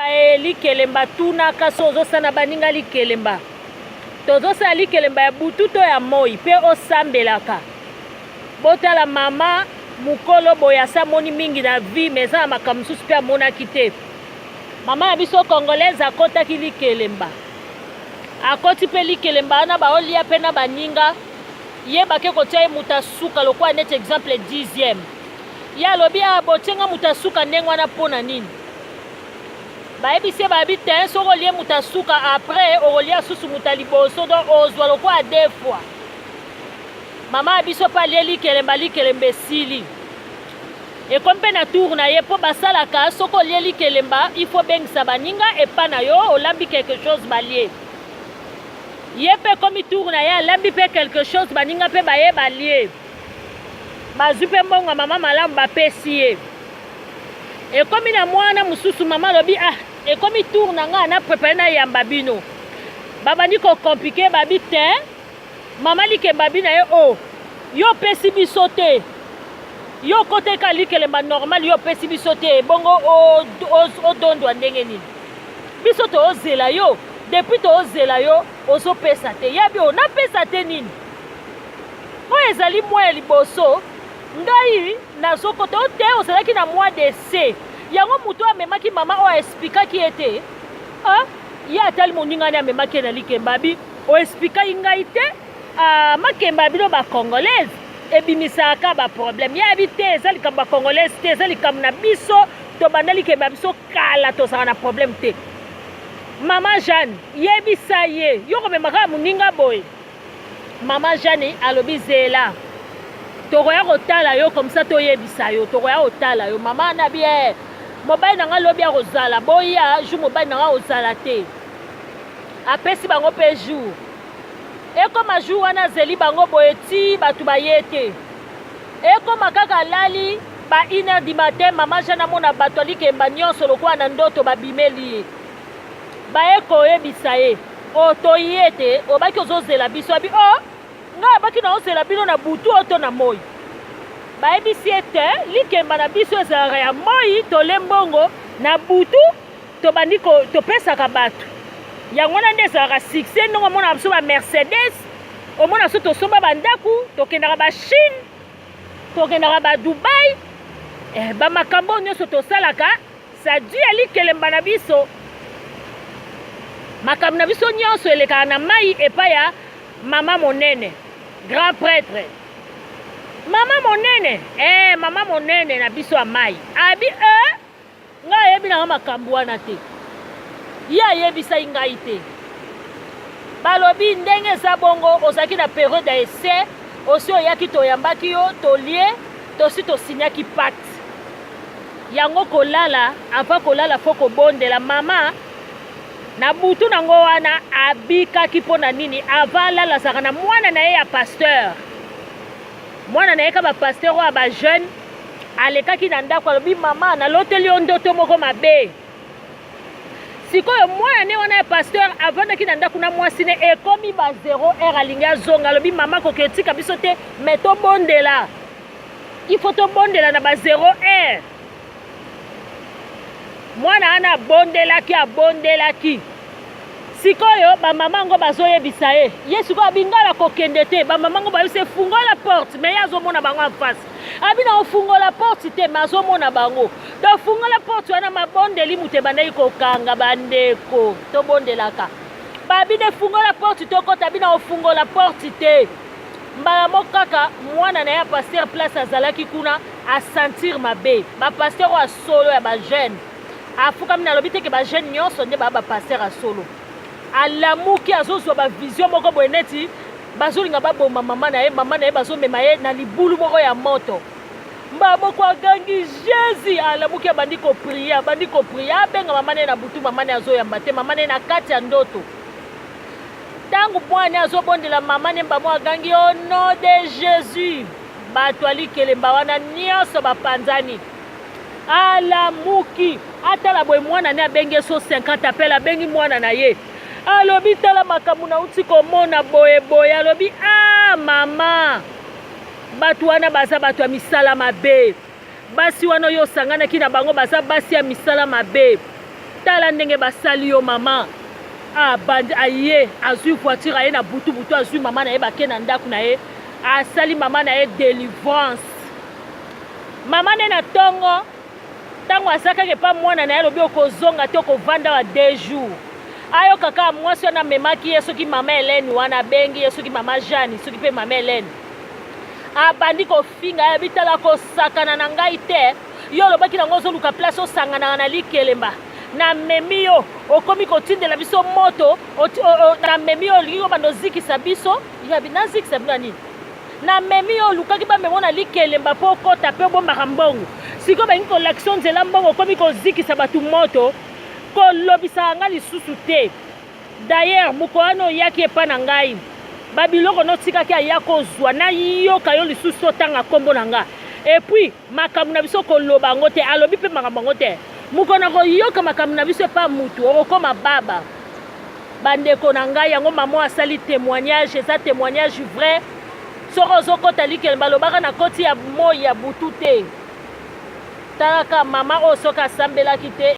Bae likelemba tunaka so ozosana baninga likelemba tozosala likelemba ya butu to ya moi mpe osambelaka botala mama mokolo boye asi amoni mingi na vie mais eza na makambo mosusu mpe amonaki te. Mama na biso congolaise akotaki likelemba, akoti mpe likelemba wana baolia mpe na baninga ye bake kotia ye moto asuka lokola neti exemple dixième. Ye alobi ah botie nga moto asuka ndenge wana mpo na nini? Bayebisi ye babi te soki olie moto asuka après okolia susu moto ya liboso donc ozwa lokola deux fois. Mama ya biso mpe alie likelemba, likelemba esili. Ekomi mpe na tour na ye mpo basalaka soki olie likelemba il faut bengisa baninga epa na yo olambi quelque chose balie. Ye mpe ekomi tour na ye alambi mpe quelque chose baninga mpe baye balie. Bazwi mpe mbongo ya mama malamu bapesi ye. Ekomi na mwana mosusu mama alobi ah ekomi tour na ngai na prepare nayamba bino. Babandi ko compliquer babi te Mama likemba abi na ye oh yo opesi biso te yo okoteka likelemba normal yo opesi biso te ebongo odondwa ndenge nini biso toozela yo depuis toozela yo ozopesa te yabi o napesa te nini oyo ezali mwa ya liboso ngai nazokota o te ozalaki na mwa de se yango moto oyo amemaki mama oyo aexplikaki ye te ah, ye atali moninga ne amemaki ye na likemba abi O explikaki ngai te ah, makemba ya bino ba congolaise ebimisaka ba problème. Ye abi te eza likambo ya congolaise te, eza likambo na biso tobanda likemba ya biso kala tozalaka na problème te. Mama Jeanne yebisa ye yo komema kaka moninga boye. Mama Jeanne alobi zela tokoya kotala yo comme ça toyebisa yo tokoya kotala yo. Mama na bi eh, mobali na ngai lobi akozala boya jour mobali na ngai akozala te. Apesi bango pe jour. Ekoma jour wana azeli bango boye ti batu baye te. Ekoma kaka alali ba une heure du matin maman Jeanne amona batu ya likemba nionso lokola na ndoto babimeli ye. Baye koyebisa ye oh toye te obaki ozozela biso abi oh ngai abaki naozela bino na butu oyo to na moi. Bayebisi ye te likemba na biso ezalaka ya moi tole mbongo na butu tobandi ko topesaka bato yango wana nde ezalaka succès ndenge omonaka biso ba mercedes omona biso tosomba bandako tokendaka ba chine tokendaka ba dubai eh, bamakambo oyo nyonso tosalaka sadi ya likelemba na biso makambo na biso nyonso elekaka na mai epai ya mama monene grand prêtre mama monene eh, mama monene na biso ya mai abi eh, Ngai ayebi nanga makambu wana te. Ye ayebisaki ngai te. Balobi ndenge eza bongo ozalaki na periode ya essai, osi oyaki toyambaki yo, tolie, tosi tosignaki pacte. Yango kolala, avant kolala faut kobondela mama na butu nango wana abikaki mpo na nini avant alala azalaka na mwana na ye ya pasteur mwana na ye ka ba pasteur oyo ya ba jeune Alekaki na ndako alobi mama naloteli yo ndoto moko mabe. Sikoyo mwana ne wana ya pasteur avandaki na ndako na mwasi ne ekomi ba 0 heure alingi azonga alobi mama koki otika biso te mais tobondela. Il faut tobondela na ba 0 heure. Mwana wana abondelaki abondelaki. Sikoyo ba mama yango bazoyebisa ye ye sikoyo abi ngai nakokende te. Ba mama yango bayebisa ye fungola porte mais ye azomona bango en face. Abi na ofungola porte te mais azomona bango. Donc fungola porte wana mabondeli moto ebandaki kokanga bandeko tobondelaka. Babi nde fungola porte tokota abi na ofungola porte te. Mbala moko kaka mwana na ye ya pasteur place azalaki kuna a sentir mabe. Ba pasteur oyo ya solo ya ba jeune afukami nalobi te ke ba jeune nyonso nde ba ba pasteur ya solo. Alamuki azozwa ba vision moko boye neti bazolinga baboma mama na ye, mama na ye bazomema ye na libulu moko ya moto. Mbala moko agangi Jesus, alamuki abandi ko prier, abandi ko prier, abenga mama na ye na butu, mama na ye azoyamba te, mama na ye na kati ya ndoto. Tango mwana azobondela mama ne mbamo agangi au nom de Jesus, bato ya likelemba wana nyonso bapanzani. Alamuki atala boye mwana ne abengi ye so 50 appel, abengi mwana na ye alobi tala makambo nauti komona boye boye, alobi ah mama, bato wana baza bato ya misala mabe, basi wana oyo osanganaki na bango baza basi ya misala mabe. Tala ndenge basali yo mama. Abandi aye azwi voiture aye na butu butu azwi mama na ye bake na ndako na ye asali mama na ye delivrance. Mama nde na tongo ntango aza kaka epa mwana na ye alobi okozonga te okovanda wa 2 jours. Ayoka kaka mwasi wana amemaki ye soki mama Helène wana abengi ye soki mama Jeanne soki mpe mama Helène abandi kofinga ye bitala kosakana na ngai te yo olobaki nango ozoluka place osanganaka na likelemba namemi yo okomi kotindela biso moto namemi yo olingi kobanda ozikisa biso yabi nazikisa bino ya nini namemi yo olukaki bamemo na likelemba mpo okota mpe obombaka mbongo sikoyo balingi kolakisa yo nzela mbongo okomi kozikisa bato moto kolobisaka ngai lisusu te D'ailleurs mokolo wana oyaki epa na ngai ba biloko notikaki aya kozua nayoka yo lisusu otanga kombo na nga et puis makambo na biso koloba yango te alobi pe makambo yango te mokolo nakoyoka makambo na biso epa mutu okokoma baba bandeko na ngai yango mama asali témoignage eza témoignage vrai soki ozokota likele balobaka na koti ya moi ya butu te talaka mama oyo soki asambelaki te.